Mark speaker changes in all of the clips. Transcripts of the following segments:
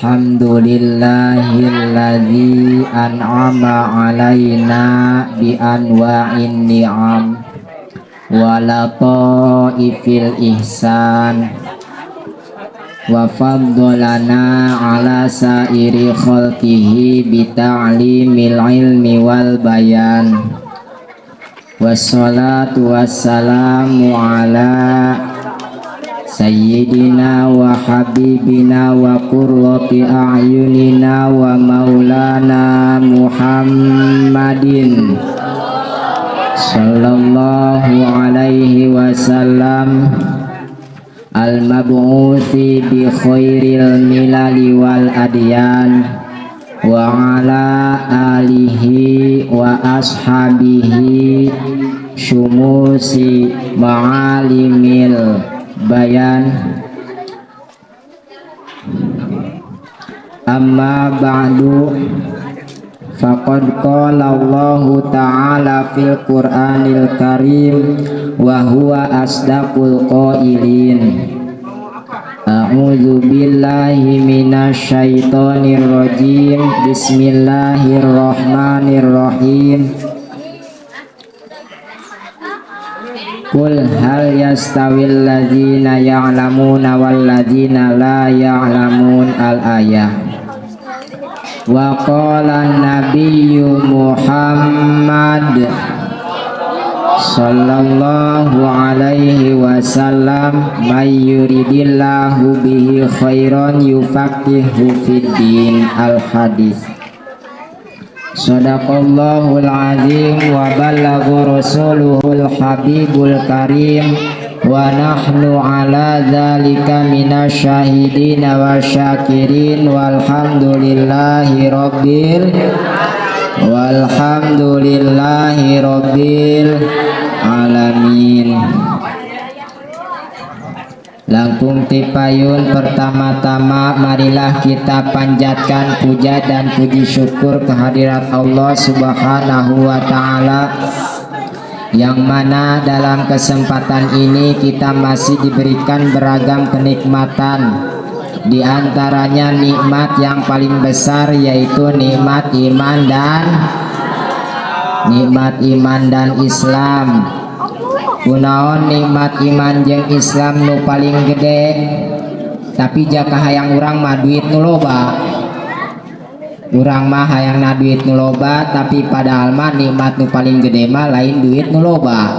Speaker 1: Alhamdulillahilladzi an'ama alaina bi anwa'in ni'am wa lataifil ihsan wa faddalana ala sairi khalqihi bi ta'limil ilmi wal bayan. Wassalatu wassalamu ala sayyidina wa habibina wa qurrati a'yunina wa maulana Muhammadin sallallahu alaihi wasallam al-mab'uthi bi khairil milali wal adyan wa ala alihi wa ashabihi syumusi ma'alimil bayan. Amma ba'du, faqad qala Allahu ta'ala fil Qur'anil Karim wa huwa asdaqul qailin. A'udzu billahi minasyaitonir rajim. Bismillahirrahmanirrahim. Qul hal yastawil ladzina ya'lamuna wal ladzina la ya'lamun al-ayah. Wa qala nabiyyu Muhammad sallallahu alaihi wasallam may yuridillahu bihi khairan yufaqihu fid din. Al-hadis. Sadaqallahul azim wa balagha rasuluhul habibul karim wa nahnu ala dzalika minasyahidin wa syakirin walhamdulillahi rabbil walhamdulillahi rabbil alamin. Langkung tipayun, pertama-tama marilah kita panjatkan puja dan puji syukur kehadirat Allah Subhanahu wa ta'ala, yang mana dalam kesempatan ini kita masih diberikan beragam kenikmatan. Di antaranya nikmat yang paling besar yaitu nikmat iman dan nikmat iman dan Islam. Kunaon nikmat iman jeung Islam nu paling gede, tapi jaka hayang urang mah duit nu loba. Urang mah hayangna duit nu loba, tapi padahal mah nikmat nu paling gede mah lain duit nu loba,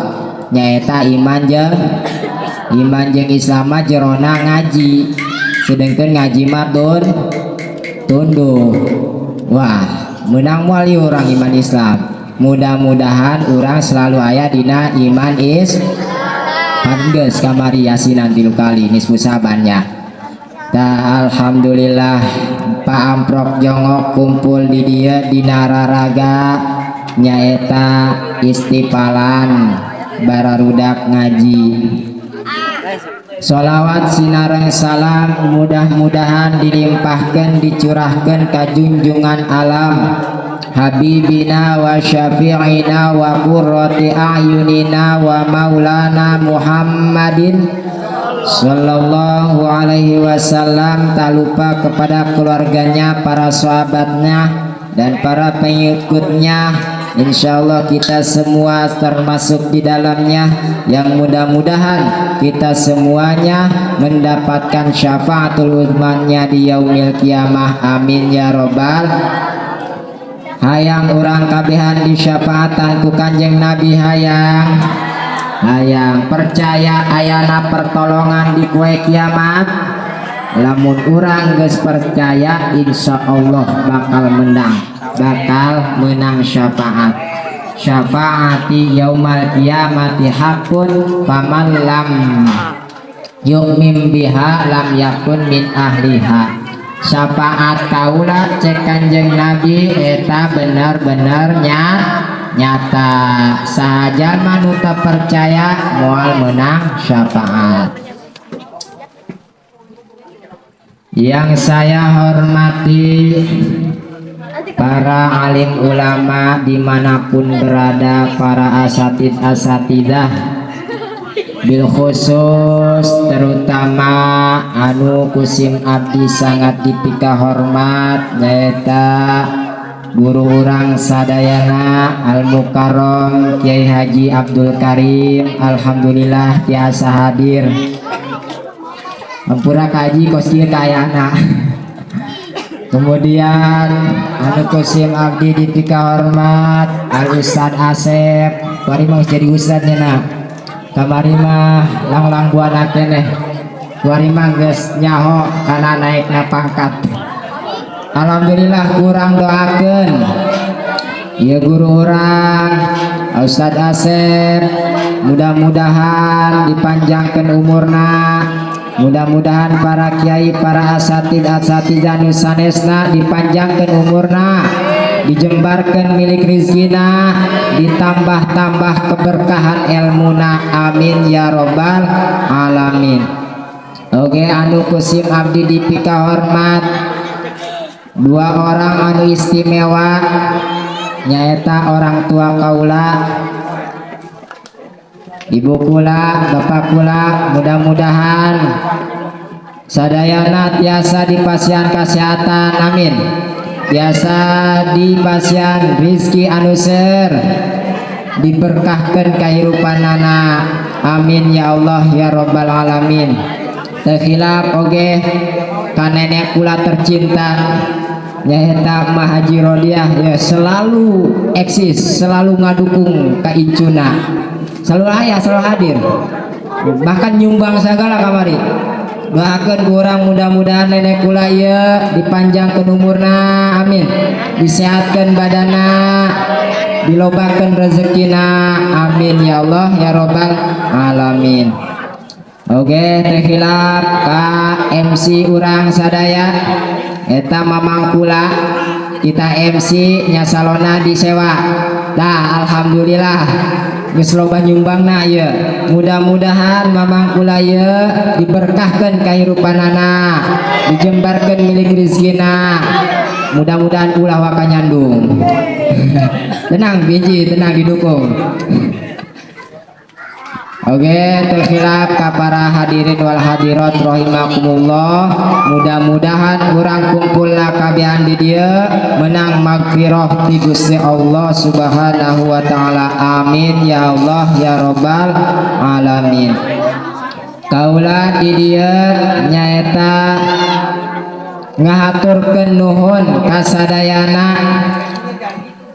Speaker 1: nyaeta iman jeung Islam mah jerona ngaji. Sedengkeun ngaji mah tunduh. Wah, menang moal ieu urang iman Islam. Mudah-mudahan urang selalu aya dina iman is geus kamari yasinan 3 kali nisfu sabannya. Tah, alhamdulillah Pak Amprok jongok kumpul di dieu dina raraga nyaeta istifalan bararudak ngaji. Sholawat sinareng salam mudah-mudahan dilimpahkeun dicurahkeun ka junjungan alam Habibina wa syafi'ina wa qurrati a'yunina wa maulana Muhammadin sallallahu alaihi wasallam. Tak lupa kepada keluarganya, para sahabatnya, dan para pengikutnya. Insyaallah kita semua termasuk di dalamnya, yang mudah-mudahan kita semuanya mendapatkan syafaatul uzmanya di yaumil kiamah. Amin ya robbal. Hayang urang kabehan disyafaatan ku Kanjeng Nabi, hayang hayang percaya ayana pertolongan di kue kiamat. Lamun urang geus percaya, insya Allah bakal menang syafaat. Syafaati yaumal kiamati hakun faman lam yu'min biha lam yakun min ahliha. Syafaat kaula cek Kanjeng Nabi eta bener-bener nyata. Sahaja nu teu percaya moal menang syafaat. Yang saya hormati para alim ulama dimanapun berada, para asatid asatidah, Bil khusus terutama anu ku sim abdi sangat dipika hormat, nyaeta guru urang sadayana, Al Mukarrom Kiai Haji Abdul Karim. Alhamdulillah tiasa hadir. Ampura kaji kos kieu kaayana. Kemudian anu ku sim abdi dipika hormat Al Ustad Asep. Kuari mah jadi ustadnya na, kamari mah langlang buana keneh, kuari mah geus nyaho kana naikna pangkat. Alhamdulillah, ku urang doakeun ya guru urang Ustad Asep, mudah-mudahan dipanjangkan umurna, mudah-mudahan para kiai, para asatid, asatidzah nu sanesna dipanjangkan umurna, dijembarkan milik rizkina, ditambah-tambah keberkahan ilmuna. Amin ya robbal alamin. Oke, anu ku sim abdi dipika hormat dua orang anu istimewa, nyaeta orang tua kaula, ibu kula, bapak kula. Mudah-mudahan sadayana tiasa dipasihan kesehatan, amin, tiasa dipasihan rizki anu seueur, diberkahkan kehidupanana, amin ya Allah ya robbal alamin. Teu khilaf oge ka nenek kula tercinta, nyaeta Mbah Haji Rodiah ya, selalu eksis, selalu ngadukung ka incuna, selalu aya, selalu hadir, bahkan nyumbang segala kamari. Doakan ku urang mudah-mudahan nenek kula ieu dipanjangkeun umurna, amin, disehatkan badana, dilobakeun rezekina, amin ya Allah ya robbal alamin. Oke, teu khilaf ka MC urang sadaya, eta mamang kula. Kita MC nya salona disewa. Dah, alhamdulillah geus loba nyumbangna ieu. Mudah-mudahan mamang kula ieu diberkahkeun kahirupanana, dijembarkeun milik rezekina, mudah-mudahan ulah waka nyandung. Tenang biji, tenang, didukung. Oke, teu khilaf ka para hadirin wal hadirat rahimakumullah. Mudah-mudahan urang kumpulna kabehan di dieu menang magfirah ti Gusti Allah Subhanahu wa taala. Amin ya Allah ya robbal alamin. Kaula di dieu nyaeta ngahaturkeun nuhun kasadayana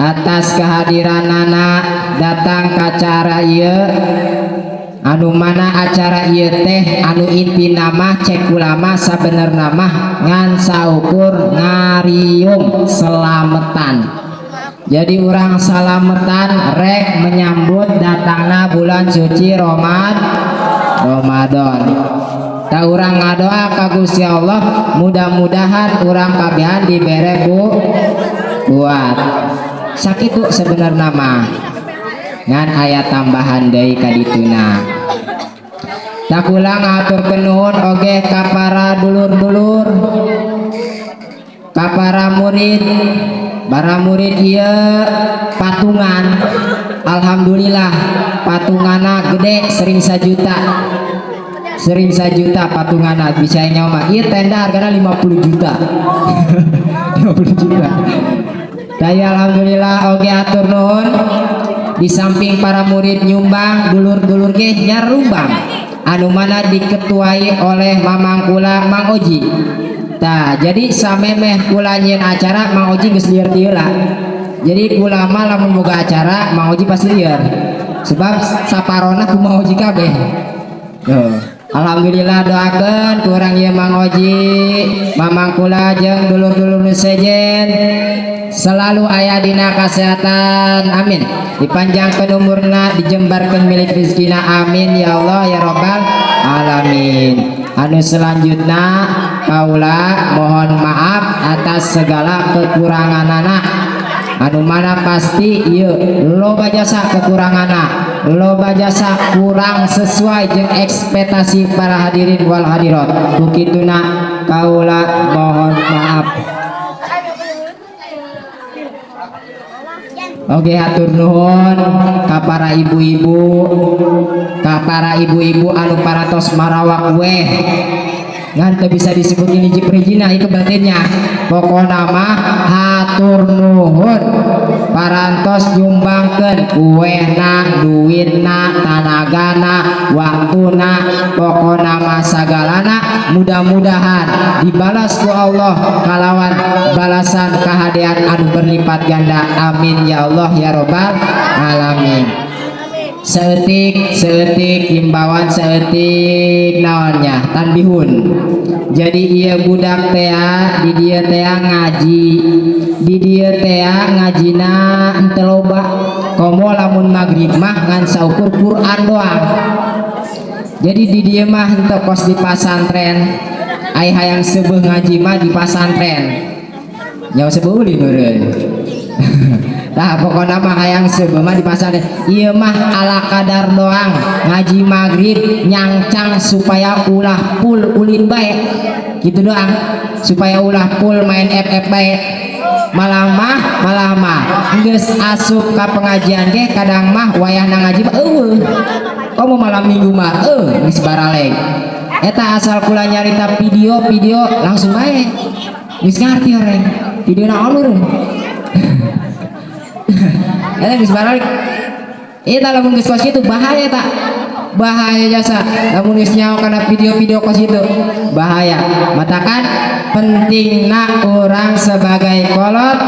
Speaker 1: atas kehadiranana datang ka acara ieu, anu mana acara ieu teh anu inti nama cek ulama sabenerna mah ngan saukur ngariung selametan. Jadi urang salametan rek menyambut datangna bulan suci Ramadan. Tah, urang ngadoa ka Gusti Allah, mudah-mudahan urang kabehan dibere ku kuat. Sakitu sebenarnya mah, ngan aya tambahan deui ka dituna. Tah, kula ngahaturkeun nuhun oge ka para dulur-dulur, ka para murid, para murid ieu patungan. Alhamdulillah patungana gede, sering sajuta, sering sajuta patungana. Bisa nyawa ieu tenda hargana 50 juta, 50 juta. Daya alhamdulillah oge atur nuhun. Di samping para murid nyumbang, dulur-dulur ge nyarumbang, anu mana diketuai oleh mamang kula, Mang Oji. Tah, jadi samemeh kula nyieun acara, Mang Oji geus lieur ti heula. Jadi kula mah lamun boga acara, Mang Oji pasti lieur, sebab saparona ku Mang Oji kabeh. Tuh. Alhamdulillah, doakeun ku urang ieu Mang Oji, mamang kula jeung dulur-dulur nu sejen selalu aya dina kesehatan, amin, dipanjangkeun umurna, dijembarkeun milik rezekina, amin ya Allah ya robbal alamin. Anu selanjutnya, kaula mohon maaf atas segala kekuranganana, anu mana pasti ieu loba jasa kekuranganana, loba jasa kurang sesuai jeung ekspektasi para hadirin wal hadirat. Ku kituna kaula mohon maaf. Oke, hatur nuhun ka para ibu-ibu, ka para ibu-ibu anu parantos marawak weh, ngan teu bisa disebut ini hiji ieu batinnya. Pokona mah hatur nuhun parantos nyumbangkeun kuehna, duitna, tanagana, waktuna, pokona mah sagalana. Mudah-mudahan dibalas ku Allah kalawan balasan kahadean anu berlipat ganda. Amin ya Allah ya robbal alamin. Saeutik saeutik himbauan, saeutik naonnya, tanbihun. Jadi ieu budak tea di dieu tea ngaji, di dieu tea ngajina henteu loba, komo lamun maghrib mah ngan saukur Quran doang. Jadi di dieu mah henteu kos di pasantren. Ai hayang seubeuh ngaji mah di pasantren nyawa seubeuh ulin meureun. Nah, pokoknya mah hayang seubeuh mah di pasantren. Ieu mah ala kadar doang, ngaji maghrib nyangcang supaya ulah full ulin bae gitu doang, supaya ulah full main FF bae. Malah mah geus asup ka pengajian ge kadang mah wayahna ngaji mah euweuh. Komo malam minggu mah geus baraleg eta. Asal kula nyarita video-video langsung bae geus ngarti orang video naon meureun eta geus baraleg. Eta lamun geus kos kitu bahaya, tak bahaya jasa. Lamun geus nyaho kana video-video kos itu bahaya. Matakan pentingna orang sebagai kolot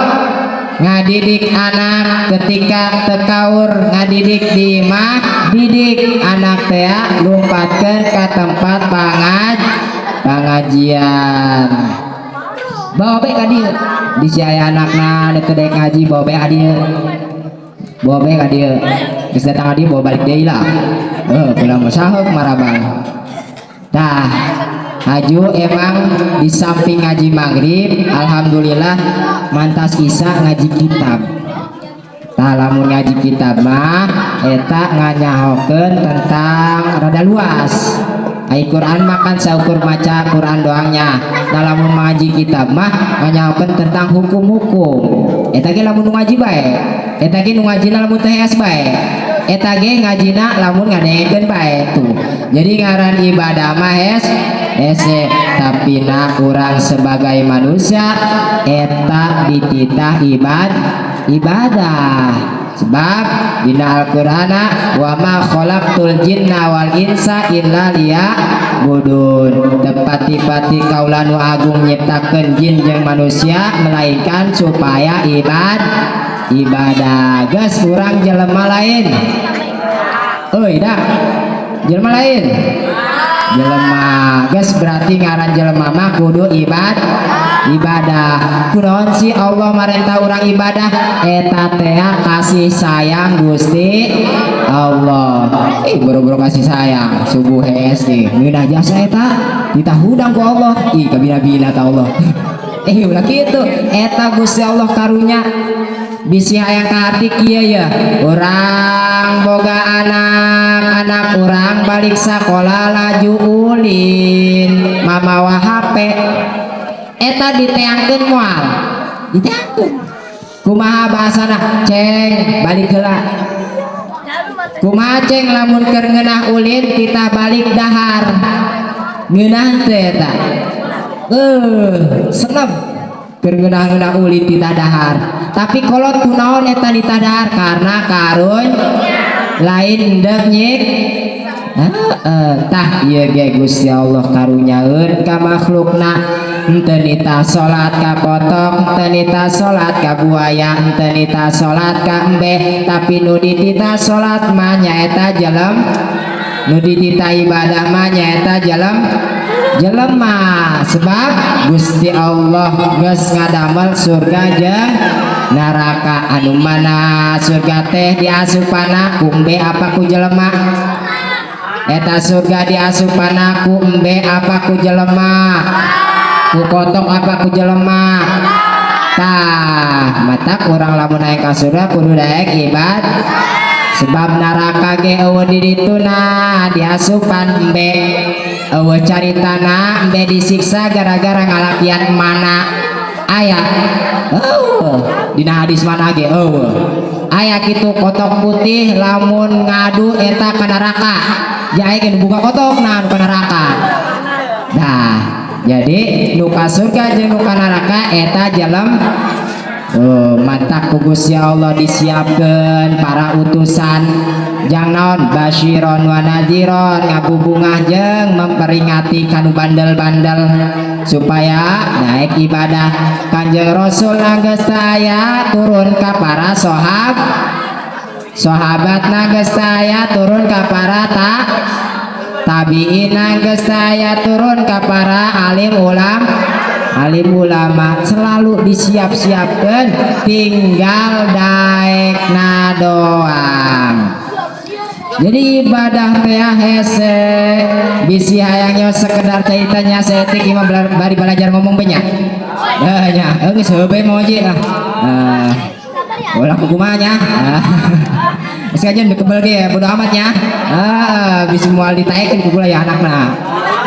Speaker 1: ngadidik anak, ketika teu kaur ngadidik di imah, didik anak teh lompatkeun ka tempat pengajian. Bawa bae ka dieu, bisi aya anakna nu teu daek ngaji, bawa bae ka dieu, bawa bae ka dieu. Geus datang ka dieu, bawa balik deui lah. Kula mah saheuk marabang. Tah, haju emang di samping ngaji maghrib, alhamdulillah mantas isa ngaji kitab. Tah, lamun ngaji kitab mah eta nganyahokeun tentang rada luas. Ai Quran mah kan saukur maca Quran doangnya. Nah, lamun ngaji kitab mah nganyahokeun tentang hukum-hukum. Eta ge lamun nu ngaji bae. Eta ge nu ngajina lamun teh hees bae. Eta ge ngajina lamun ngadengekeun bae tuh. Jadi ngaran ibadah mah hes hese, tapi na urang sebagai manusia eta dititah ibadah. Sebab dina Al-Qur'ana, wa ma khalaqtul jinna wal insa illa liya'budun, teu pati-pati kaula nu agung nyiptakeun jin jeung manusia melainkan supaya ibadah. Geus, urang jelema lain euy, dah jelema lain, jelema geus. Berarti ngaran jelema mah kudu ibadah. Kunaon sih Allah marentah urang ibadah? Eta teh kasih sayang Gusti Allah. Ih, boro-boro kasih sayang, subuh hees nih ngeunah jasa eta ditah hudang ku Allah. Ih, kabina-bina ta Allah. Ulah kitu. Eta Gusti Allah karunya. Bisi hayang ka hati kieu ya, urang boga anak, anak urang balik sakola laju ulin mamawa HP, eta diteangkeun moal? Diteangkeun. Kumaha bahasana? Ceng, balik heula. Kumaha, ceng, lamun keur ngeunah ulin titah balik dahar, ngeunah teu eta? Senep keur ngeunah-ngeunah ulin titah dahar. Tapi kolot kunaon eta ditah dahar? Karena karun, lain endek nyik. Heeh, tah ieu ge Gusti Allah karunyaeun ka makhlukna. Henteu nitah salat ka kotok, henteu nitah salat ka buaya, henteu nitah salat ka embe, tapi nu dititah salat mah nyaeta jelem, nu dititah ibadah mah nyaeta jelema. Sebab Gusti Allah geus ngadamel surga jeung neraka, anu mana surga teh diasupana ku embe apa ku jelema? Eta surga diasupana ku embe apa ku jelema? Ku kotok apa ku jelema? Tah, matak urang lamun naik ka surga kudu daek ibad. Sebab neraka ge euweuh di dituna diasupan embe. Euweuh caritana embe disiksa gara-gara ngalakian mana aya. Euweuh dina hadis mana ge euweuh. Aya kitu kotok putih, lamun ngadu eta ka neraka. Jae buka kotok, nah, nu ka neraka. Nah, jadi nu ka surga jeung nu ka neraka eta jalem. Oh, matak ku Gusti Allah disiapkeun para utusan jang naon? Basyiron wa nadhiron, ngabubungah jeung memperingati kanu bandel-bandel supaya naik ibadah. Kanjeng Rasul geus aya, turun ka para sahabat, geus aya, turun ka para tabiin, geus aya, turun ka para alim ulama. Selalu disiap-siapkan, tinggal daekna doang. Jadi ibadah teh hese, bisi hayangnya sekedar ceritanya saeutik imah bari belajar ngomong banyak. Eh nya, geus heubeul mau aja lah. Ulah kumaha nya. Geus aja dikebel ge bodo amat nya. Ah, bisi moal ditaekeun ku kula ya anakna.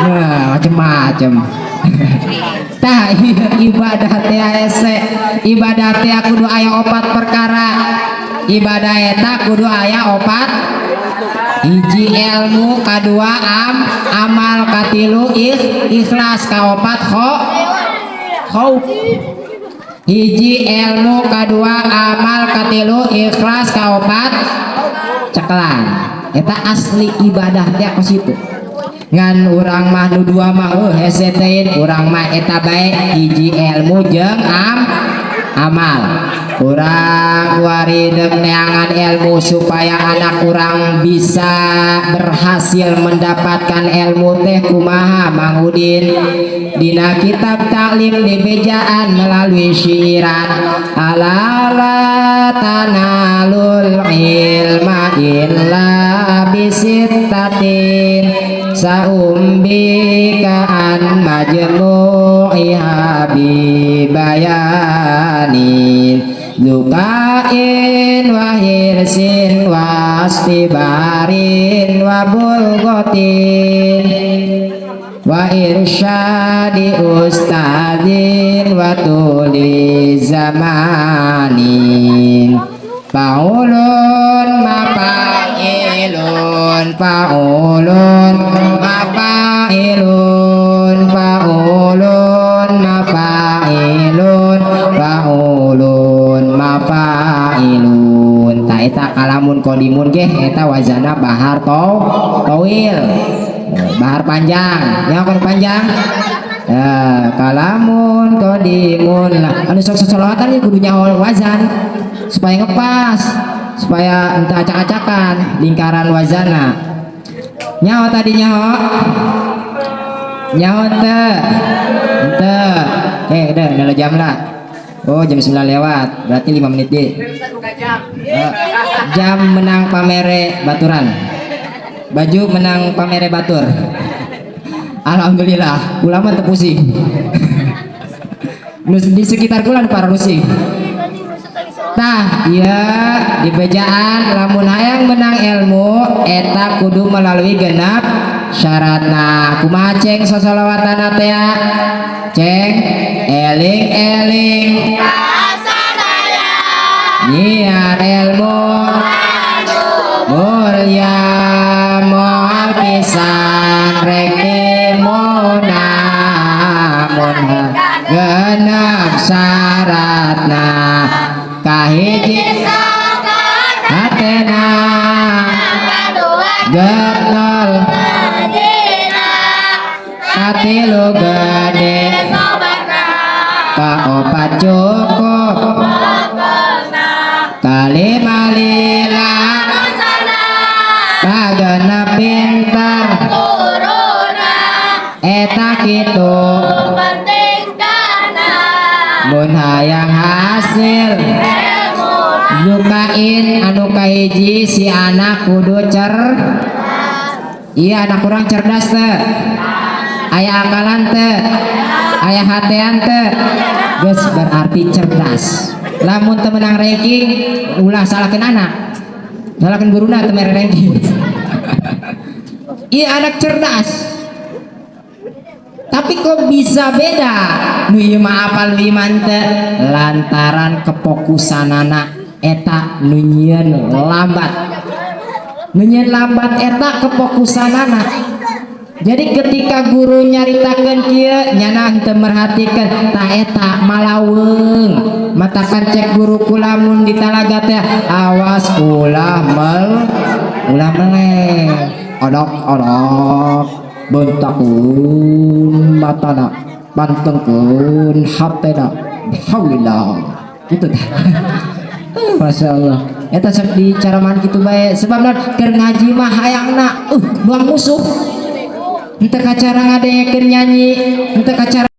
Speaker 1: Nah, macem-macem. Tah, ibadah teh hese. Ibadah teh kudu aya opat perkara. Ibadah eta kudu aya opat: hiji ilmu, kadua amal, katilu ikhlas, kaopat khauf. Hiji ilmu, kadua amal, katilu ikhlas, kaopat cekelan. Eta asli ibadah teh ka situ. Ngan urang mah nu dua mah hese teuing. Urang mah eta bae, hiji ilmu jeung amal. Urang kuari deuk neangan ilmu supaya anak urang bisa berhasil mendapatkan ilmu teh kumaha, Mang Udin? Dina kitab taklim di bejaan melalui syiiran, alala tanalul ilma illa bisittatin, saumbika an majmu'iha bi bayanin, lukain wa hirsin wastibarin wa bulgotin wa irsyadi ustadzin wa tuli zamanin, faulun mafailun, faulun mafailun, faulun mafailun, faulun mafailun. Ta eta kalamun qodimun ge eta wazana bahar towil, bahar panjang ya, kan panjang. Nah, kalamun qodimun lah anu sok solawatan ieu kudu nyaho wazan supaya ngepas, supaya entah acak-acakan lingkaran wazana. Nyaho tadi, nyaho, nyaho ente ente. Eh, udah jam lah. Oh, jam 9 lewat, berarti 5 menit deh. Jam menang pamere baturan, baju menang pamere batur. Alhamdulillah ulama teu pusing. Di sekitar kula para rusing. Tah, iya, di bejaan lamun hayang menang ilmu eta kudu melalui genap syaratna. Kumaha, ceng, sosolawatan teh, ceng? Eling-eling nyiar ilmu mulia, moal pisan rek muna mun genep syaratna. Kahiji hatena getol, katilu gede, kaopat cukup, kalima lila, kagenep pintar, eta kitu mun hayang hasil. Lukain anu kahiji, si anak kudu iya, anak kurang cerdas teh? Aya akalan teh? Aya hatean teh? Geus, berarti cerdas. Lamun teu menang ranking, ulah salahkeun anak, salahkeun guruna teu mere ranking. Iya, anak cerdas, tapi kok bisa beda nu ieu mah apal, nu ieu mah henteu? Lantaran kefokusan anak. Eta nu nyieun lambat, nu nyieun lambat eta kefokusanana. Jadi ketika guru nyaritakeun kieu, nyana henteu merhatikan, tah eta malaweung. Matakan cek guru kula, mun di talaga teh awas ulah mel, ulah meleng, odok odok, bentakun matana, pantengkeun hatena, alhamdulillah gitu tah. Masya Allah, eta sok di caraman kitu bae. Sebab naon? Keur ngaji mah hayangna buang musuh, henteu kacara ngadengekeun nyanyi, henteu kacara.